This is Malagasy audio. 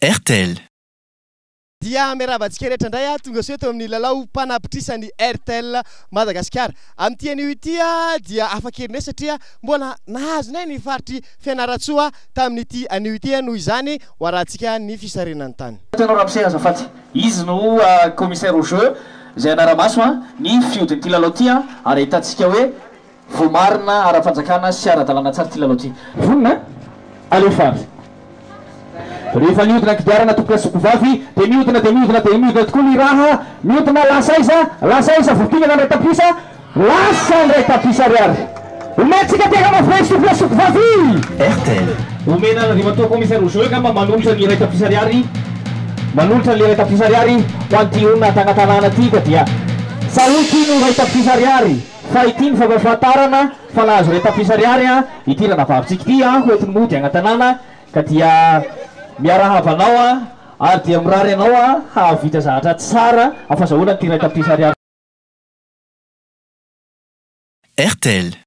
Airtel. Dia miarahaba antsika rehetra indray aho tonga soa eto amin'ny lalao mpanapitrisan'ny Airtel Madagasikara. Amin'ity anio ity dia hafa kely indray satria mbola nahazonay ny faritr'i Fianarantsoa tamin'ity anio ity noho izany ho arahantsika ny fisarihana ny tany. Ianao ramose azafady. Izy no commissaire au jeu izay hanara-maso ny fihodin'ity lalao ity ary ahitantsika hoe Voamarina ara-panjakana sy ara-dalàna tsara ity lalao ity. Vonona? Alefa ary. Rehefa nihodina ny kodiarana tompokolahy sy tompokovavy dia mihodina dia mihodina dia mihodina tokoa ny raha mihodina lasa aiza? Lasa aiza? Voampingana ny iray tapitrisa? Lasa ny iray tapitrisa ariary. Omentsika tehaka mafy be tompokolahy sy tompokovavy! Airtel. Omena an'Andriamatoa Commissaire au jeu angamba manolotra ny iray tapitrisa ariary manolotra ny iray tapitrisa ariary ho an'ity olona an-tanantanàna ity ka dia tsaohy ity no iray tapitrisa ariary. Fa ity ny fampahafantarana fa nahazo iray tapitrisa ariary an ity ranabavitsika ity an ho entiny mody agny an-tanàna ka dia miarahaba anao an ary dia mirary anao an hahavita zavatra tsara afazahoana an'ity iray tapitrisa ariary. Airtel.